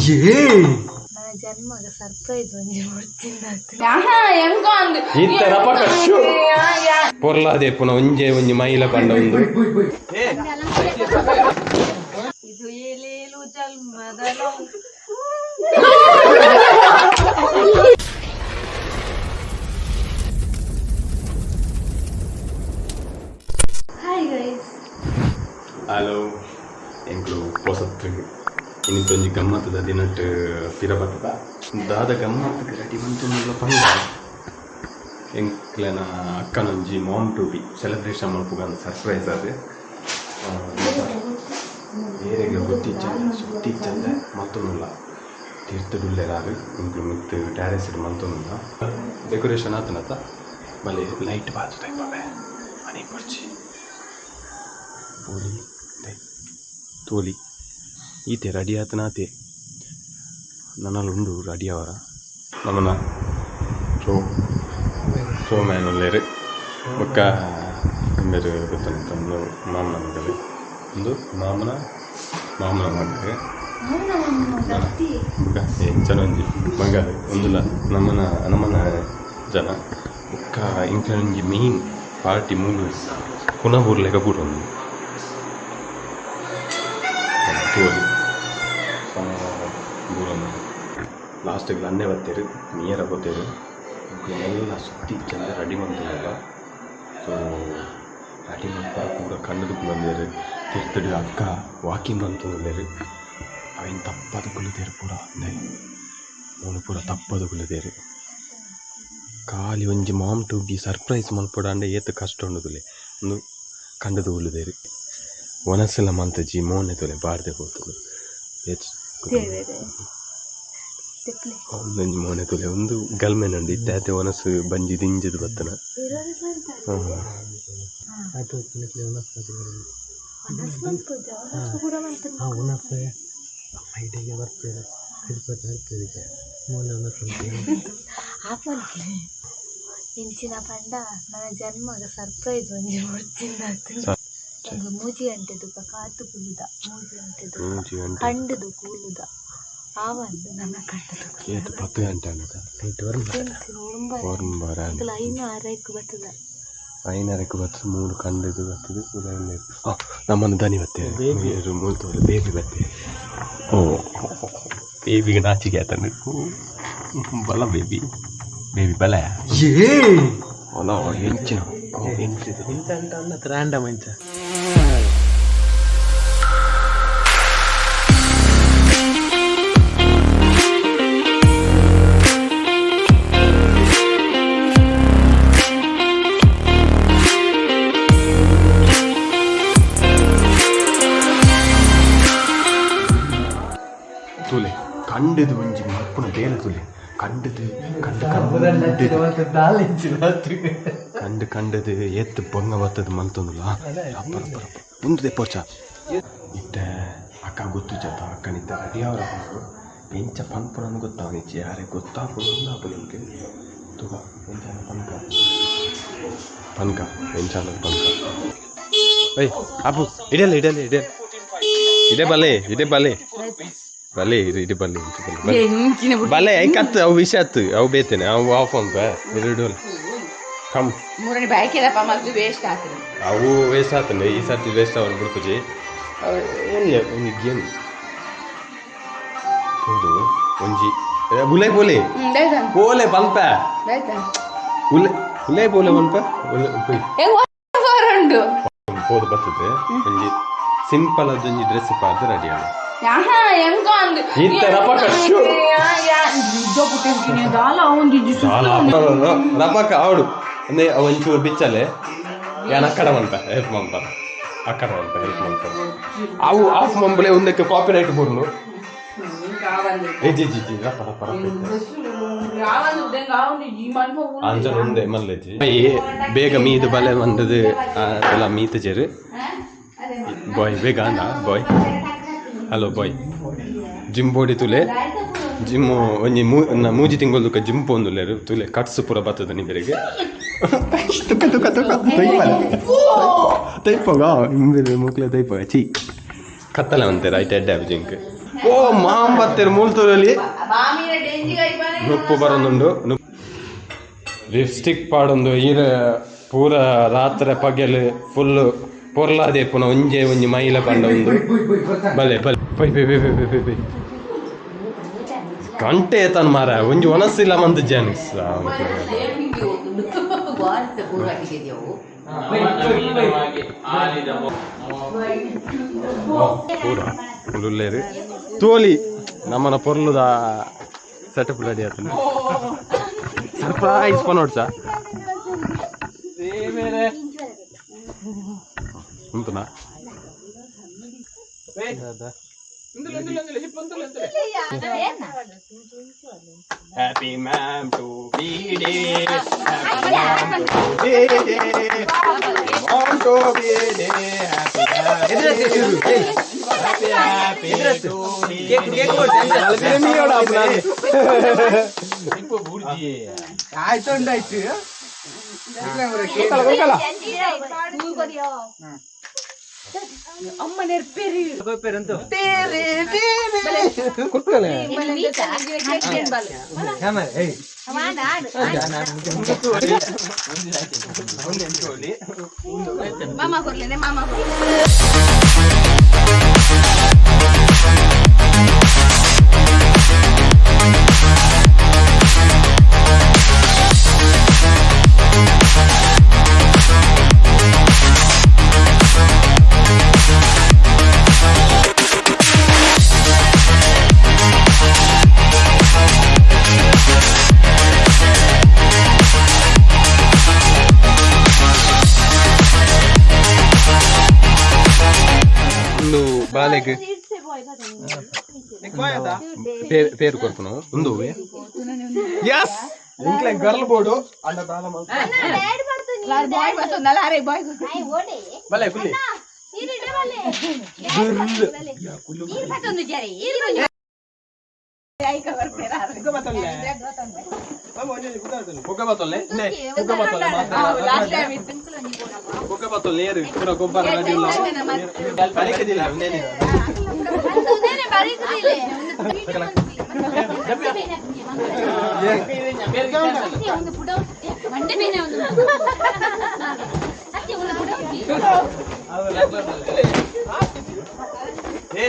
ನನ್ನ ಜನ್ಮದ ಸರ್ಪ್ರೈಸ್ ಒಂಜಿ ಕೊಡ್ತಿಂದಾತು. ಇತ್ತ ರಪಕ ಶೂ ಪೊರ್ಲಾದೆ ಪುನ ಒಂಜೆ ಒಂಜಿ ಮೈಲ ಪಂಡ ಒಂದು. ಇದು ಏಲೇಲು ಜನ್ಮದ ನೋವು. Hi guys. ಹಲೋ, ಎಂಕ್ಲು ಪೊಸತ್ತು ಇನ್ನಿತ್ತೊಂಜಿ ಗಮ್ಮತ್ತದ ದಿನಟ್ ಪಿರ ಬತ್ತದ ದಾದ ಗಮ್ಮತ್ತಕ್ಕೆ ರೆಡಿ ಬಂತು ಪಂಡ ಎಂಕ್ಲೆನ ಅಕ್ಕನೊಂಜಿ ಮಾಮ್ ಟು ಬಿ ಸೆಲೆಬ್ರೇಷನ್ ಮಲ್ಪುಗ ಸರ್ಪ್ರೈಸ್ ಅದು. ಏರೆಗ್ಲ ಗೊತ್ತಿಜ್ಜಂದೆ ಸುತ್ತಿಜ್ಜಂದೆ ಮಲ್ತೊಂದುಲ್ಲ ತೀರ್ಥಡುಲ್ಲೆರಾರು ಎಂಕ್ಲು ಮಿತ್ತು ಟ್ಯಾರೆಸ್ ಮಲ್ತೊಂದುಲ್ಲ ಡೆಕೋರೇಷನ್ ಆತನತ ಬಲೆ ಲೈಟ್ ಬಾತು ತೈಪವೆ ಅನಿ ಪೊರ್ಚಿ ಪೋಲಿ ದೈ ತೋಲಿ ಈತೆ ರೆಡಿ ಆತನಾತೆ ನನ್ನಲ್ಲಿ ಉಂಡು ರೆಡಿ ಅವರ ನಮ್ಮನ್ನ ಶೋ ಶೋ ಮ್ಯಾನ್ ಉಲ್ಲೇರು ಬೊಕ್ಕ ಮೇರು ಗೊತ್ತುಂಟು ಮಾಮನ ಮಗಳು ಒಂದು ಮಾಮನ ಮಾಮನ ಮಗಳು ಬೊಕ್ಕ ಎಂಚನೊಂಜಿ ಮಗ ಒಂದುಲ ನಮ್ಮನ ನಮ್ಮನ ಜನ ಬೊಕ್ಕ ಇಂಕ್ಲೊಂಜಿ ಮೇನ್ ಪಾರ್ಟಿ ಮೂಲು ಪುನಃ ಊರ್ಲೆಗ ಬೂರೊಂದು ತೋಲಿ ಬೂರೊಂದು ಲಾಸ್ಟಿಗೆ ಅನ್ನೆ ಬತ್ತೇರು ನೀರ ಬತ್ತೇರು ಎಲ್ಲ ಸುತ್ತಿ ಚೆಂದ ರೆಡಿ ಮಂತಲ್ಲ. ಸೊ ರೆಡಿ ಮಲ್ಪ ಪೂರ ಕಣ್ಣದು ಬಂದೇರು ತಿರ್ತಡು ಅಕ್ಕ ವಾಕಿಂಗ್ ಬಂತಂದೇರು ಅವೇನು ತಪ್ಪದು ಕುಲ್ಲುದೇರು ಪೂರ ಅಂದೆ ಅವನು ಪೂರ ತಪ್ಪದು ಕುಲ್ಲುದೇರು ಖಾಲಿ ಒಂಜಿ ಮಾಮ್ ಟು ಬಿ ಸರ್ಪ್ರೈಸ್ ಮಲ್ಪೊಡ ಅಂಡ ಏತ್ ಕಷ್ಟ ಉಂಡುದುಲೆ ಒಂದು ಕಂಡದು ಉಲ್ಲುದೇರು ಒನಸೆಲ್ಲ ಮಂತಜಿ ಮೋನೆ ತೊಲೆ ಬಾರ್ದೆ ಪೋತುಂಡು ಏತ್ ದೇವರೇ ತೆಕ್ಲೆ. ಒಂದೊಂಜಿ ಮೋನೆ ತುಲೆ ಒಂದು ಗಲ್ಮೆನ್ ಉಂಡು ಇತ್ತೆ ಆತೆ ಒನಸು ಬಂಜಿ ದಿಂಜದು ಬತ್ತನ. ಮನಸ್ಸು ಮನ್ಪುಜ ಮನಸ್ಸು ಕೂಡ ಮಂತು. ಆಪಲ್ಲೆ ಇಂಚಿನ ಪಂಡ ನನ್ನ ಜನ್ಮದ ಸರ್ಪ್ರೈಸ್ ಒಂಜಿ ಕೊಡ್ತಿಂದಾತು. ಒಂದು 3 ಗಂಟೆ ದುಕ್ಕ ಕಾತು ಕುಲ್ಲುದ 3 ಗಂಟೆ ದುಕ್ಕ ಮೂಜಿ ಗಂಟೆ. ಕಂಡುದು ಕೂಲುದ ಆವಂದು ನನ್ನ ಕಂಡದು. ಏತ್ 10 ಗಂಟೆ ಆನಗ? ಒರ್ಂಬರ. ಐನೂರಕ್ಕೆ ಬರ್ತದ. ಐನರಕ್ಕೆ ಬರ್ತದೆ ಮೂರು ಕಂಡದು ಬರ್ತದೆ ಹಾಂ ನಮ್ಮನ್ನು ದನಿ ಬತ್ತೇವೆ ಮೂರು ಬೇಬಿ ಬತ್ತೇವೆ. ಓ ಬೇಬಿಗೆ ನಾಚಿಕೆ ಆತನು ಬಲ ಬೇಬಿ ಬೇಬಿ ಬಲ ಅಲ್ಲ ಎಂಚಿನ ಎಂಚಿದ. ರ್ಯಾಂಡಮ್ ಇಂಚ. ತುಲೆ ಕಂಡದು ಒಂಜಿ ಮಲ್ಪುನ ಬೇಲೆ ತುಲೆ ಕಂಡದು ಕಂಡು ಕಂಡದು ಕಂಡು ಕಂಡದು ಏತ್ ಬಂಗ ಬತ್ತದ ಮಲ್ತೊಂದುಲ್ಲ ರಪ್ಪ ರಪ್ಪ ರಪ್ಪ ಉಂದು ದೆಪ್ಪೋಚ ಇತ್ತೆ ಅಕ್ಕ ಗೊತ್ತು ಚತ್ತ ಅಕ್ಕನಿತ್ತ ರೆಡಿ ಅವರ ಪಂಪು ಎಂಚ ಪನ್ಪುನಂದು ಗೊತ್ತಾವನಿಚ್ಚಿ ಯಾರೇ ಗೊತ್ತಾಪುನ ಉಂದಾಪು ನಿಮ್ಗೆ ತುಗ ಎಂಚ ಪನ್ಕ ಪನ್ಕ ಎಂಚ ಪನ್ಕ ಏಯ್ ಅಪ್ಪು ಇಡಲ್ಲ ಇಡಲ್ಲ ಇಡಲ್ಲ ಇದೇ ಬಲೆ ಇದೇ ಬಲೆ ಬಲೆ ಇದು ಇದು ಬಲೆ ಇಂಚ ಬಲೆ ಬಲೆ ಬಲೆ ಐಕತ್ತು ಅವು ವಿಷ ಆತು ಅವು ಬೇತೇನೆ ಅವು ಆಫ್ ಅಂತ ಎರಡು ಕಮ್. ಮೂರನೇ ಬೈಕೆದಪ್ಪ ಮತ್ತು ವೇಸ್ಟ್ ಆಗ್ತದೆ. ಅವು ವೇಸ್ಟ್ ಆತಂಡೆ ಈ ಸರ್ತಿ ವೇಸ್ಟ್ ಅವನು ಬಿಡ್ಪುಜಿ ಎಲ್ಲಿ ಒಂಜಿ ಗೇಮ್ ಹೌದು ಒಂಜಿ ಬುಲೆ ಬೋಲೆ ಬೋಲೆ ಪನ್ಪ ಉಲೆ ಉಲೆ ಬೋಲೆ ಪನ್ಪ ಉಲೆ ಉಂಡು. ಪೋದು ಬರ್ತದೆ ಒಂಜಿ ಸಿಂಪಲ್ ಆದ ಒಂಜಿ ಡ್ರೆಸ್ ಪಾಡ್ದು ರೆಡಿ ಆಗ. ಇತ್ತ ರಪಕ ಶೂ. ರಪಕ ಅವಡು ಅಂದ್ರೆ ಒಂಚೂರು ಬಿಚ್ಚಲೆ ಯಾನ್ ಅಕ್ಕಡ ಮಂತ ಹೆಲ್ಪ್ ಮಂತ ಅಕ್ಕಡ ಮಂತ ಹೆಲ್ಪ್ ಮಂತ ಅವು ಆಫ್ ಮಂಬಲೆ ಒಂದಕ್ಕೆ ಕಾಪಿರೈಟ್ ಬುರ್ನು ಏ ಜಿ ಜಿ ಜಿ ರಪ್ಪ ರಪ್ಪ ರಪ್ಪ ಇತ್ತೆ. ಅಂಜನ ಉಂಡೆ ಮಲ್ಲೆಜಿ ಏ ಬೇಗ ಮೀದು ಬಲೆ ಬಂದದು ಎಲ್ಲ ಮೀತ ಜೇರು ಬಾಯ್ ಬೇಗ ಅಂದ ಬಾಯ್ ಹಲೋ ಬಾಯ್ ಜಿಮ್ ಬೋಡಿ ತುಲೆ ಜಿಮ್ ಒಂಜಿ ಮೂಜಿ ತಿಂಗೊಲ್ದುಕ ಜಿಮ್ ಪೋಂದುಲ್ಲೆರು ತುಲೆ ಕಟ್ಸ್ ಪೂರ ಬತ್ತದ ನಿಬೆರೆಗೆ ತುಕ ತುಕ ತುಕ ತೈಪಲ ತೈಪಗ ಇಂಬೆರೆ ಮುಕ್ಲೆ ತೈಪಗ ಚೀ ಕತ್ತಲೆ ಅಂತೆ ರೈಟ್ ಎಡ್ಡೆ ಜಿಂಕ್. ಓ ಮಾಂಬತ್ತೇರು ಮೂಲ್ತೂರಲ್ಲಿ ನುಪ್ಪು ಬರೋದುಂಡು. ಲಿಪ್ಸ್ಟಿಕ್ ಪಾಡೊಂದು ಈರ ಪೂರ ರಾತ್ರೆ ಪಗೆಲ್ ಫುಲ್ ಪೊರ್ಲಾದೆ ಪುನ ಒಂಜೆ ಒಂಜಿ ಮೈಲ ಪಂಡ ಒಂದು ಬಲೆ ಬಲೆ ಪೈ ಪೈ ಪೈ ಪೈ ಪೈ ಪೈ ಗಂಟೆ ತನ್ ಮಾರ ಒಂಜಿ ಒನಸಿಲ್ಲ ಮಂತ್ ಜಾನಿಸ್. ಪೂರ ಉಲ್ಲೇರು ತೋಲಿ ನಮ್ಮನ ಪೊರ್ಲುದ ಸೆಟಪ್ ರೆಡಿ ಆತನ surprise ಪನೋಡ್ಸ ಉಂಟುನಾ. Happy ma'am to be day, happy ma'am to be day, ma'am to be day, happy happy happy to be ಮಾಮ ಕೊರ್ಲೇನೆ ಮಾಮ. ಒಂದು ಬಾಲೆಗ್ ಪೇರು ಕೊರ್ಪುನು ಒಂದು ಎಸ್ ಇಂಕ್ಲೆ ಗರ್ಲ್ ಬೋರ್ಡು ಅಂಡ ದಾಲ ಬಾಯ್ ಬತ್ತೊಂದಲ್ಲ ಅರೆ ಬಾಯ್. ಬಲೆ ಕುಲ್ಲಿ. ಪುಗ್ಗ ಬತ್ತೊಲ್ಲೆ ನೆ ಪುಗ್ಗ ಬತ್ತೊಲ್ಲೆ ಪುಗ್ಗ ಬತ್ತೊಲ್ಲೆ ಏರು ಪೂರ ಗೊಬ್ಬರ ರೆಡಿ ಉಲ್ಲ ಬರಿಕದಿಲ್ಲ ಉಂದೇನೆ. ಏ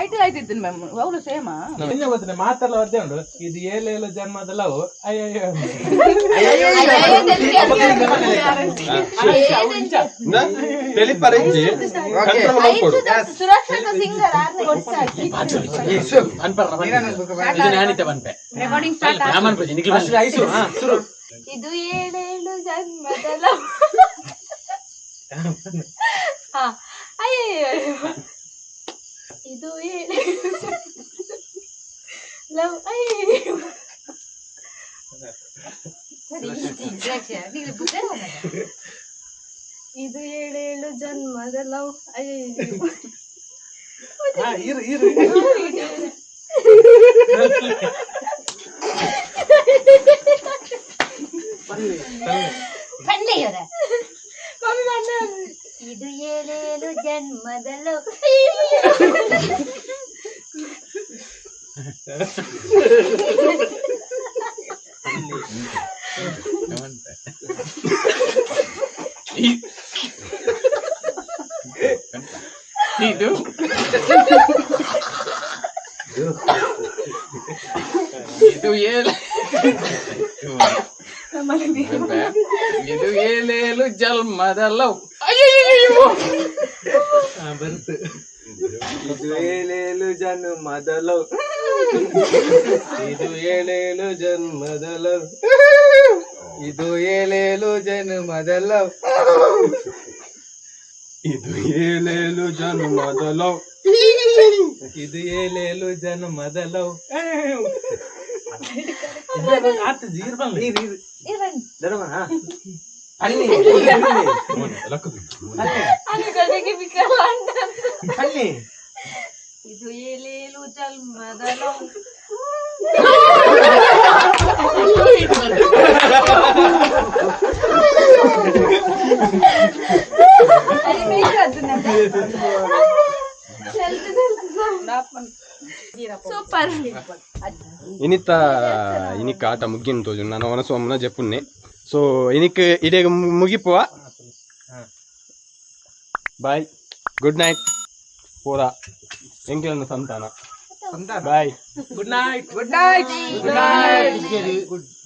ಐಟಲ್ ಆಯ್ತಿತ್ತು ಮ್ಯಾಮ್ ಅವರು ಸೇಮಾ. ಮಾತೆಲ್ಲ ಒದ್ದೆ ಉಂಟು. ಇದು ಏಳು ಏಳು ಜನ್ಮದ ಲವ್, ಅಯ್ಯಯ್ಯೋ. ತೆಲಿಪರಿಂಜಿ ಕಂಟ್ರೋಲ್ ಮಲ್ಪೊಡು. Recording start. ಇದು ಏಳೇಳು ಜನ್ಮದ ಲವ್. ಹಾ, ಅಯ್ಯಯ್ಯೋ, ಇದು ಏಳೇಳು ಲವ್, ಅಯ್ಯಯ್ಯೋ. ಇದು ಏಳೇಳು ಜನ್ಮದ ಲವ್, ಅಯ್ಯಯ್ಯೋ. ಇರು ಇರು. ಇದು ಏಳೇಳು ಜನ್ಮದ ಲವ್. ಇದು ಇದು ಏಳು ಇದು ಏಳೇಳು ಜನ್ಮದ ಲವ್, ಅಯ್ಯಯ್ಯೋ. ಇದು ಏಳೇಳು ಜನ್ಮದ ಲವ್. ಇದು ಏಳೇಳು ಜನ್ಮದ ಲವ್. ಇದು ಏಳೇಳು ಜನ್ಮದ ಲವ್. ಇದು ಏಳೇಳು ಜನ್ಮದ ಲವ್. ಇದು ಏಳೇಳು ಜನ್ಮದ ಲವ್. ಆತ ಜೀರ್ ಬನ್ನಿ. ಇದು ಏಳೇಳು ಜನ್ಮದ ಲವ್. ಸೂಪರ್. ಇನಿತ ಇನಿಕ್ ಆಟ ಮುಗ್ಗಿನ ತೋಜು ನಾನು ವನಸೋಮನ ಜೆಪ್ಪುನ್ನೆ. ಸೊ ಇನಿಕ್ ಇಡೀ ಮುಗಿಪುವ. Boy, good night. ಪೂರ ಎಂಕ್ಲನ್ನ ಸಂತಾನ. Bye. Good night, good night, good night.